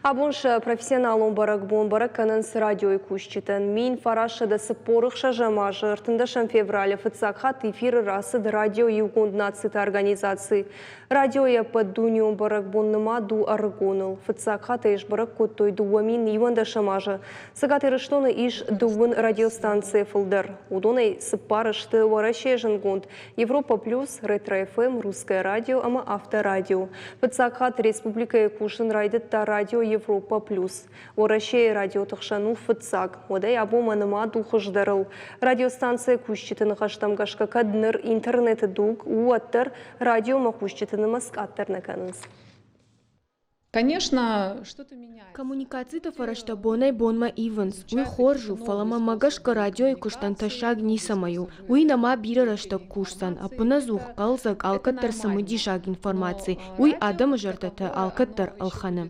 Абон сӕ профессионалон бӕрӕгбон бӕрӕг кӕнынц радиойы кусджытӕн. 1946 азы 13 февралы фыццаг хатт эфиры рацыд радио Иугонд Нациты Организаци. Радиойы ӕппӕтдунеон бӕрӕгбон нымад у ӕрыгоныл. Фыццаг хатт ӕй сбӕрӕг кодтой 2011 азы. Цӕгат Ирыстоны ис дыууын радиостанцийӕ фылдӕр. Уыдонӕй цыппар сты Уӕрӕсейы зындгонд Европа плюс, Ретро ФМ, Русское радио ӕмӕ Авторадио. Фыццаг хатт республикӕйы кусын райдыдта радио Европа плюс. Уӕрӕсейы радиоты хсӕн у фыццаг. Уӕдӕй абонмӕ нымад у хуыздӕрыл. Радиостанцӕйы кусджыты ныхӕстӕм гӕсгӕ кӕд ныр интернеты дуг у, уӕддӕр радиомӕ хъусджыты нымӕц къаддӕр нӕ кӕнынц. Конечно, что-то меняется. Коммуникациты фӕрӕзтӕ бонӕй-бонмӕ ивынц. Уый хорз у, фӕлӕ мӕнмӕ гӕсгӕ радиойы куыстӕн тӕссаг ницӕмӕй у. Уый нӕма бирӕ рӕстӕг кусдзӕн, ӕппынӕдзух, хъӕлдзӕг, алкӕддӕр цымыдисаг информаци, уый адӕмы зӕрдӕтӕ алкӕддӕр ӕлхӕны.